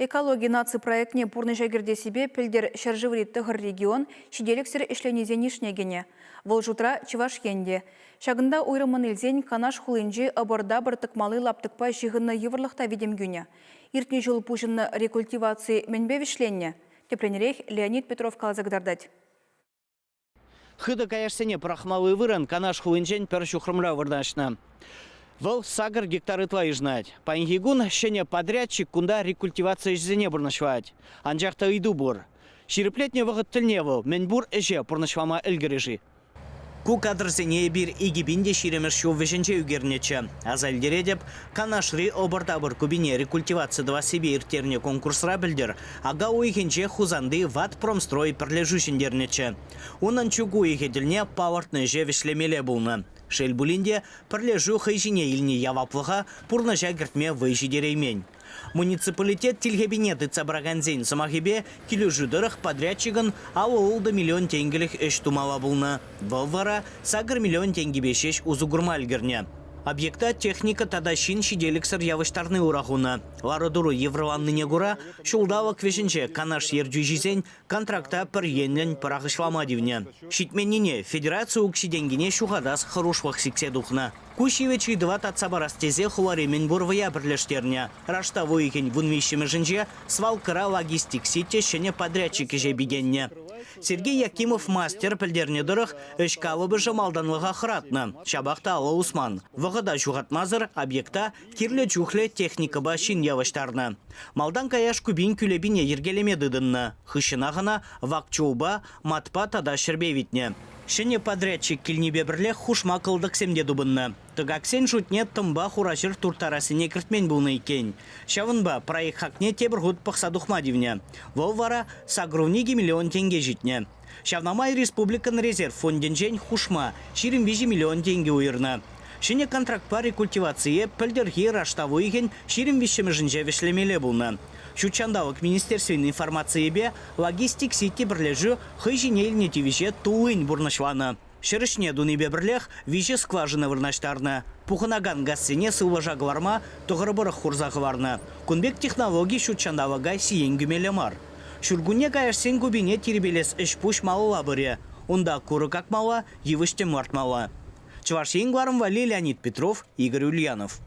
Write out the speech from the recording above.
Экологи наци проектне пурнӑҫа кӗртессипе пӗлтӗр ҫӗршыври тӑхӑр регион ҫителӗксӗр ӗҫленисен йышне кӗнӗ. Вӑл шутра Чӑваш Ен те. Ҫакӑнта уйрӑммӑн илсен Канаш хулинчи ӑпӑр-тапӑр тӑкмалли лаптӑкпа ҫыхӑннӑ йывӑрлӑх та витӗм кӳнӗ. Иртнӗ ҫул пуҫӑннӑ рекультиваци мӗнпе вӗҫленнӗ? Тӗплӗнрех Леонид Петров каласа кӑтартать. Хытӑ каяшсене пӑрахмалли вырӑн Канаш хулинчен пӗр ҫухрӑмра вырнаҫнӑ. Вӑл 8 гектар ытла йышӑнать. Паянхи кун ҫӗнӗ подрядчик кунта рекультиваци ӗҫӗсене пурнӑҫлать. Анчах та ыйту пур. Ҫирӗплетнӗ вӑхӑт тӗлне вӑл мӗнпур ӗҫе пурнӑҫлама ӗлкӗрӗ-ши? Ку кадрсене эпир 2020-мӗш ҫул вӗҫӗнче ӳкернӗччӗ. Аса илтеретӗп, Канашри ӑпӑр-тапӑр купине рекультиваци тӑвассипе ирттернӗ конкурсра пӗлтӗр ака уйӑхӗнче Хусанти Ватпромстрой пӗрлешӳ ҫӗнтернӗччӗ. Унӑн чӳк уйӑхӗ тӗлне палӑртнӑ ӗҫе вӗҫлемелле пулнӑ. Шел пулин те, пӗрлешӳ хӑй ҫине илнӗ яваплӑха пурнӑҫа кӗртме вӑй ҫитереймен. Муниципалитет тилхепине тытса пыракансен сӑмахӗпе, килӗшӳ тӑрӑх подрядчикӑн 56 миллион тенкӗлӗх ӗҫ тумалла пулнӑ. Вӑл вара 8 миллион тенкӗпе ҫеҫ усӑ курма ӗлкӗрнӗ. Объекта техника тата ҫын ҫителӗксӗр явӑҫтарни ура хунӑ. Лару-тӑру йывӑрланнине кура ҫулталӑк вӗҫӗнче Канаш ертӳҫисен контракта пӗр енлӗн пӑрахӑҫлама тивнӗ. Ҫитменнине федераци укҫи-тенкине ҫухатас хӑрушлӑх сиксе тухнӑ. Ку ҫивӗч ыйтӑва татса парас тесе хулари мӗнпур вӑя пӗрлештернӗ. Раштав уйӑхӗн 13-мӗшӗнче свалкӑра логистик сетьте ҫӗнӗ подрядчик ӗҫе пикеннӗ. Сергей Якимов мастер пӗлтернӗ тӑрӑх, ӗҫ калӑпӑшӗ малтанлӑха хӑратнӑ, ҫапах та алӑ усман. Вӑхӑта ҫухатмасӑр объекта кирлӗ чухлӗ техникӑпа ҫын явӑҫтарнӑ. Малтан каяш купин кӳлепине йӗркелеме тытӑннӑ, хыҫҫӑнах ӑна вак чулпа, матпа тата ҫӗрпе витнӗ. Ҫӗнӗ подрядчик килнипе пӗрлех хушма кӑлтӑксем те тупӑннӑ. Тӑкаксен шутне тӑмпа хура ҫӗр турттарассине кӗртмен пулнӑ иккен. Ҫавӑнпа проект хакне тепӗр хут пӑхса тухма тивнӗ. Вӑл вара 82 миллион тенке ҫитнӗ. Ҫавна май республикӑн резерв фондӗнчен хушма 23 миллион тенкӗ уйӑрнӑ. Ҫӗнӗ контрактпа рекультивацие пӗлтӗрхи раштав уйӑхӗн 23-мӗшӗнче вӗҫлемелле пулнӑ. Ҫут ҫанталӑк министерствин информацийӗпе Логистик Сити пӗрлешӳ хӑй ҫине илнӗ тивӗҫе туллин пурнӑҫланӑ. Ҫӗр ӗҫне тунипе пӗрлех виҫӗ скважина вырнаҫтарнӑ. Пухӑнакан газсене сывлӑша кӑларма тӑхӑр пӑрӑх хурса хӑварнӑ. Кун пек технологи ҫут ҫанталӑка сиен кӳмелле мар. Ҫуркунне каяшсен купине тирпейлес ӗҫ-пуҫ малалла пырӗ. Унта курӑк акмалла, йывӑҫ-тӗм лартмалла. Чӑваш Ен кӑларӑм валли Леонид Петров, Игорь Ульянов.